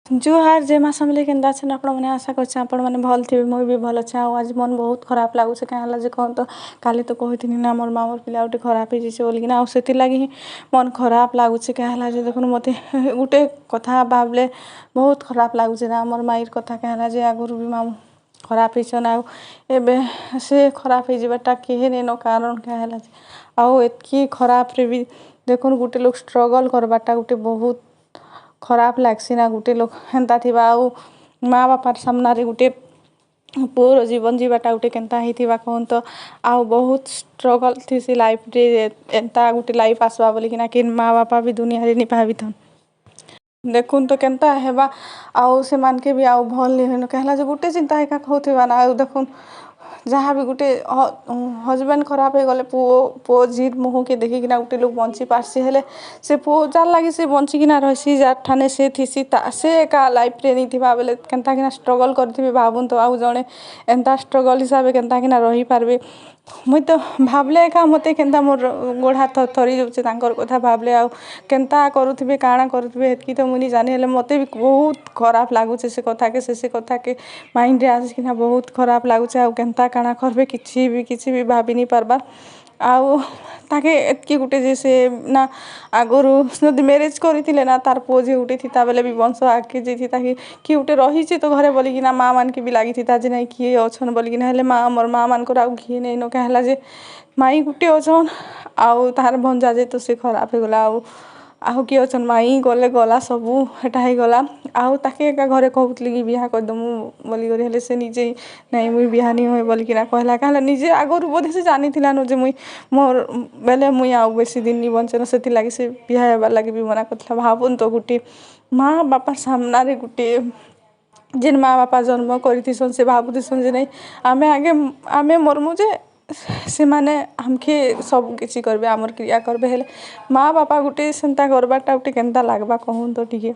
ଜୁହାର, ଜୟ ମା ସମଲେଇ। କେନ୍ତା ଅଛନ୍ ଆପଣମାନେ? ଆଶା କରୁଛେ ଆପଣମାନେ ଭଲ୍ ଥିବେ। ମୁଇଁ ବି ଭଲ୍ ଅଛେ। ଆଉ ଆଜି ମନ୍ ବହୁତ ଖରାପ ଲାଗୁଛେ। କାଁ ହେଲା ଯେ କହନ୍ ତ, କାଲି ତ କହିଥିଲି ନା, ମୋର୍ ମାମୁଁର ପିଲା ଗୋଟେ ଖରାପ ହେଇଯାଇଛେ ବୋଲିକିନା। ଆଉ ସେଥିର୍ଲାଗି ହିଁ ମନ୍ ଖରାପ ଲାଗୁଛେ। କାଁ ହେଲା ଯେ ଦେଖୁନ୍, ମତେ ଗୁଟେ କଥା ଭାବଲେ ବହୁତ ଖରାପ ଲାଗୁଛେ ନା, ମୋର୍ ମାଇଁର କଥା। କାଁ ହେଲା ଯେ ଆଗରୁ ବି ମାମୁଁ ଖରାପ ହେଇଛନ୍, ଆଉ ଏବେ ସେ ଖରାପ ହେଇଯିବାଟା କେହି ନେଇନ କାରଣ। କାଁ ହେଲା ଯେ ଆଉ ଏତ୍କି ଖରାପରେ ବି ଦେଖୁନ୍, ଗୁଟେ ଲୋକ୍ ଷ୍ଟ୍ରଗଲ୍ କରବାଟା ଗୁଟେ ବହୁତ ଖରାପ ଲାଗ୍ସି ନା। ଗୁଟେ ଲୋକ୍ ହେନ୍ତା ଥିବା ଆଉ ମା ବାପାର ସାମ୍ନାରେ ଗୁଟେ ପୁଅର ଜୀବନ ଯିବାଟା ଗୁଟେ କେନ୍ତା ହେଇଥିବା କହନ୍ ତ? ଆଉ ବହୁତ ଷ୍ଟ୍ରଗଲ୍ ଥିସି ଲାଇଫ୍ରେ। ଏନ୍ତା ଗୁଟେ ଲାଇଫ୍ ଆସ୍ବା ବୋଲିକିନା କେନ୍ ମା ବାପା ବି ଦୁନିଆରେ ନି ଭାବିଥନ୍। ଦେଖୁନ୍ ତ କେନ୍ତା ହେବା, ଆଉ ସେମାନକେ ବି ଆଉ ଭଲ୍ ନି ହୁଏନ। କାଁ ହେଲା ଯେ ଗୁଟେ ଚିନ୍ତା ଏକା ହଉଥିବା ନା। ଆଉ ଦେଖୁନ୍, ଯାହା ବି ଗୁଟେ ହଜବେଣ୍ଡ ଖରାପ ହେଇଗଲେ ପୁଅ ଝିର୍ ମୁହଁକେ ଦେଖିକିନା ଗୁଟେ ଲୋକ୍ ବଞ୍ଚି ପାର୍ସି। ହେଲେ ସେ ପୁଅ ଯାର୍ ଲାଗି ସେ ବଞ୍ଚିକିନା ରହେସି, ଯାର୍ ଠାନେ ସେ ଥିସି, ତା ସେ ଏକା ଲାଇଫ୍ରେ ନେଇଥିବା ବେଲେ କେନ୍ତା କିନା ଷ୍ଟ୍ରଗଲ୍ କରିଥିବେ ଭାବୁନ୍ ତ? ଆଉ ଜଣେ ଏନ୍ତା ଷ୍ଟ୍ରଗଲ୍ ହିସାବେ କେନ୍ତା କିନା ରହିପାରବେ? ମୁଇଁ ତ ଭାବଲେ ଏକା ମତେ କେନ୍ତା ମୋର୍ ଗୋଡ଼ ହାତ ଥରି ଯାଉଛେ ତାଙ୍କର୍ କଥା ଭାବଲେ। ଆଉ କେନ୍ତା କରୁଥିବେ, କାଣା କରୁଥିବେ, ହେତ୍କି ତ ମୁଇଁ ନି ଜାନି, ହେଲେ ମତେ ବି ବହୁତ ଖରାପ ଲାଗୁଛେ ସେ କଥାକେ। ସେ କଥାକେ ମାଇଣ୍ଡରେ ଆସିକିନା ବହୁତ ଖରାପ ଲାଗୁଛେ। ଆଉ କେନ୍ତା କାଣା କରବେ, କିଛି ବି ଭାବି ନି ପାରବାର୍। ଆଉ ତାକେ ଏତ୍କି ଗୁଟେ ଯେ ସେ ନା ଆଗରୁ ଯଦି ମ୍ୟାରେଜ୍ କରିଥିଲେ ନା, ତାର୍ ପୁଅ ଝିଅ ଗୁଟେ ଥିତା ବେଲେ ବି ବଂଶ ଆଗ୍କେ ଯାଇଥିତା କି କିଏ ଗୁଟେ ରହିଛେ ତ ଘରେ ବୋଲିକିନା ମା ମାନକେ ବି ଲାଗିଥିତା ଯେ ନାଇଁ, କିଏ ଅଛନ୍ ବୋଲିକିନା। ହେଲେ ମା ଆମର୍ ମା ମାନଙ୍କର ଆଉ ଘିଏ ନେଇନ। କାଁ ହେଲା ଯେ ମାଇଁ ଗୁଟେ ଅଛନ୍, ଆଉ ତାହାର ଭଞ୍ଜା ଯେହେତୁ ସେ ଖରାପ ହେଇଗଲା, ଆଉ କିଏ ଅଛନ୍? ମାଇଁ ଗଲେ ଗଲା, ସବୁ ହେଟା ହେଇଗଲା। ଆଉ ତାକେ ଏକା ଘରେ କହୁଥିଲେ କି ବିହା କରିଦମୁ ବୋଲିକରି, ହେଲେ ସେ ନିଜେ ନାଇଁ, ମୁଇଁ ବିହା ନି ହୁଏ ବୋଲିକିନା କହିଲା। କାଁ ହେଲା ନିଜେ ଆଗରୁ ବୋଧେ ସେ ଜାନିଥିଲାନ ଯେ ମୁଇଁ ମୋର୍ ବେଲେ ମୁଇଁ ଆଉ ବେଶୀ ଦିନ ନି ବଞ୍ଚେନ, ସେଥିର୍ଲାଗି ସେ ବିହା ହେବାର୍ ଲାଗି ବି ମନା କରିଥିଲା। ଭାବୁନ୍ ତ, ଗୁଟେ ମା ବାପା ସାମ୍ନାରେ, ଗୁଟେ ଯେନ୍ ମା ବାପା ଜନ୍ମ କରିଥିସନ୍, ସେ ଭାବୁଥିସନ୍ ଯେ ନାଇଁ, ଆମେ ଆଗେ ଆମେ ମର୍ମୁ ଯେ ସେମାନେ ଆମ୍କେ ସବୁ କିଛି କରିବେ, ଆମର୍ କ୍ରିୟା କରବେ। ହେଲେ ମା ବାପା ଗୁଟେ ସେନ୍ତା କରବାର୍ଟା ଗୁଟେ କେନ୍ତା ଲାଗ୍ବା କହୁନ୍ ତ ଟିକେ?